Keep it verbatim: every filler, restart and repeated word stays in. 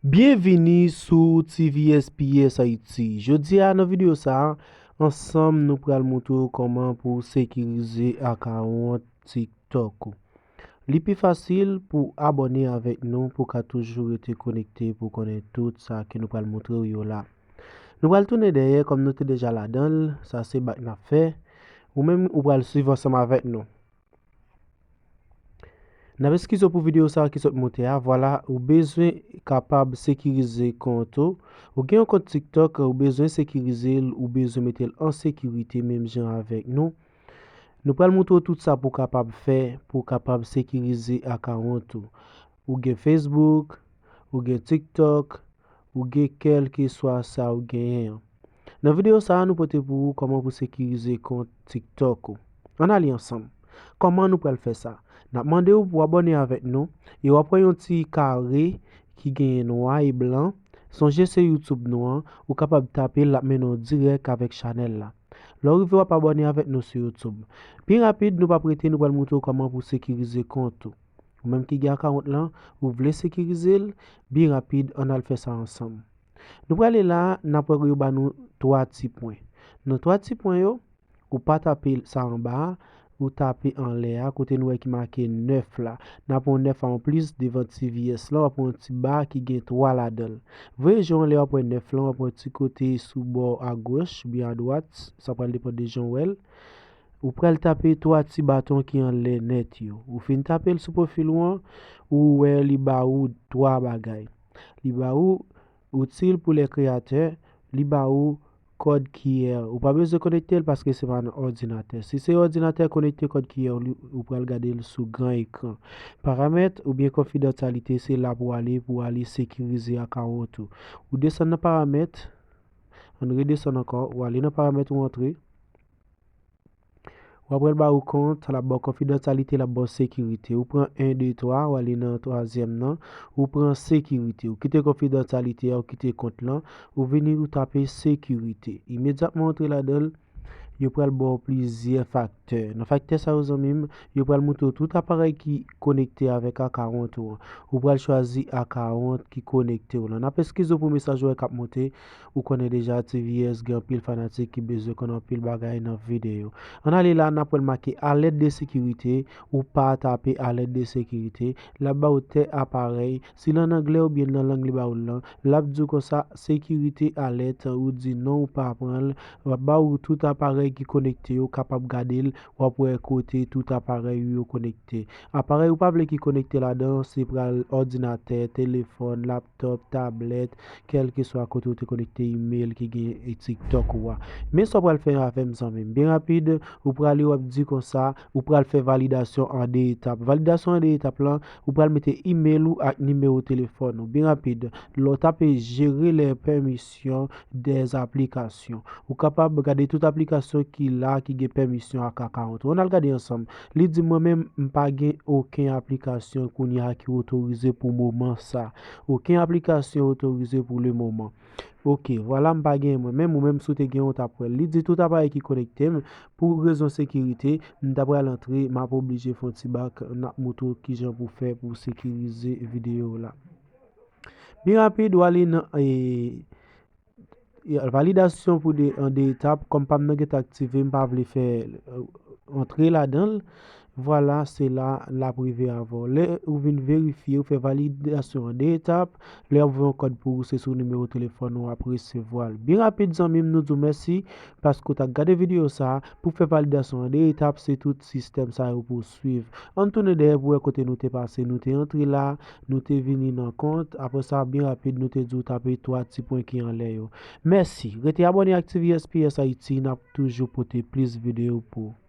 Byenvini sou T V S P S Haiti. Jodi a nan videyo sa a, ansanm nou pral montre w kòman pou w sekirize akawont TikTok ou. Li pi fasil pou w abòne avèk nou pou w ka toujou rete konekte pou w konnen tout sa ke nou pral montre w yo la. Nou pral tounen dèyè kòm nou te deja ladan l, sa se bak n ap fè. Ou menm ou pral swiv ansanm avèk nou. N ap eskize w pou videyo sa a ki sot monte a. Vwala, ou bezwen kapab sekirize kont ou. Ou gen yon kont TikTok, ou bezwen sekirize l, ou bezwen mete l an sekirite menm jan avèk nou. Nou pral montre w tout sa pou w kapab fè, pou w kapab sekirize akawont ou. Ou gen Facebook, ou gen TikTok, ou gen kèlkeswa sa ou genyen an. Nan videyo sa a, nou pote pou ou kòman pou sekirize kont TikTok ou. Ann ale ansanm. Kòman nou pral fè sa? N ap mande w pou w abòne avèk nou e w ap wè yon ti kare ki genyen nwa e blan. Sonje se YouTube nou an, ou kapab tape l, l ap mennen w dirèk avèk chanèl la. Lè w rive w ap abòne avèk nou sou YouTube. Pi rapid, nou p ap rete, nou pral montre w kòman pou w sekirize kont ou. Ou menm ki gen akawont lan, ou vle sekirize l, byen rapid, ann al fè sa ansanm. Nou prale la, n ap wè yo ba nou twa ti pwen. Nan twa ti pwen yo, ou pa tape sa anba a, ou tape anlè a, kote nou wè ki make nèf la. N ap wè yon nèf anplis devan T V S lan, w ap wè yon ti ba ki gen twa ladan l. Voye je w anlè, w ap wè nèf lan, w ap wè yon ti kote sou bò agoch oubyen adwat, sa pral depann de jan w wè l. Ou pral tape twa ti baton ki anlè nèt yo. Ou fin tape l sou pwofil ou an, ou wè li ba ou twa bagay. Li ba ou utile pour les créateurs, li ba ou kòd Q R. Ou pa bezwen konekte l paske se pa nan òdinatè. Si se òdinatè, konekte kòd Q R ou, ou pral gade l sou gran ekran. Paramèt oubyen konfidansyalite, se la pou w ale, pou w ale sekirize akawont ou. Ou desann nan paramèt, ann redesann ankò, ou ale nan paramèt ou antre. W ap wè l ba ou kont, l ap ba w konfidansyalite, l ap ba w sekirite. Ou pran en, de, twa, w ale nan twazyèm nan, ou pran sekirite. Ou kite konfidansyalite a, ou kite kont lan, ou vini, ou tape sekirite. Imedyatman w antre ladan l, yo pral ba w plizyè faktè. Nan faktè sa yo, zanmi m, yo pral montre w tout aparèy ki konekte avèk akawont ou an. Ou pral chwazi akawont ki konekte w lan. N ap eskize w pou mesaj ou wè k ap monte. Ou konnen deja T V S gen anpil fanatik ki bezwen konn anpil bagay nan videyo. Ann ale la, n ap wè l make alèt de sekirite, ou pa tape alèt de sekirite, l ap ba w tè aparèy, si l ann anglè oubyen nan lang li ba w lan, l ap di w konsa, sekirite alèt, ou di non, ou pa pran l, l ap ba w tout aparèy ki konekte yo kapab gade l, w ap wè kote tout aparèy ou yo konekte. Aparèy ou pa vle ki konekte ladan, se pral òdinatè, telefòn, laptòp, tablèt, kèlkeswa kote ou te konekte imèl ki gen TikTok ou a. Men sa w pral fè avè m, zanmi m. Byen rapid, ou prale, w ap di konsa, ou pral fè validasyon an de etap. Validasyon an de etap lan, ou pral mete imèl ou ak nimewo telefòn ou. Byen rapid, lè w tape gérer les permissions des applications. Ou kapab gade tout aplikasyon ki la ki gen pèmisyon ak akawont ou. Ann al gade ansanm. Li di mwen menm, m pa gen okenn aplikasyon kounye a ki otorize pou moman sa. Okenn aplikasyon otorize pou le moman. Oke, vwala, m pa gen mwen menm, ou menm si w te gen, w t ap wè l. Li di tout aparèy ki konekte m, pou rezon sekirite, m ta pral antre, m ap oblije fè yon ti bak, n ap montre w kijan pou fè pou sekirize videyo w la. Byen rapid, w ale nan, e, validasyon pou de, an de etap, kòm pa m nan gentan aktive, m pa vle fè, e, antre ladan l. Vwala, se la l ap rive avè w. Lè ou vin verifye, ou fè validasyon an de etap, lè y ap voye yon kòd pou ou, se sou nimewo telefòn ou ap resevwa l. Byen rapid, zanmi m, nou di w mèsi paske w t ap gade videyo sa a. Pou fè validasyon an de etap, se tout sistèm sa yo pou w swiv. Ann tounen dèyè pou wè kote nou te pase. Nou te antre la, nou te vini nan kont. Apre sa, byen rapid, nou te di w tape twa ti pwen ki anlè yo. Mèsi. Rete abòne ak T V S P S Haiti, n ap toujou pote plis videyo pou ou.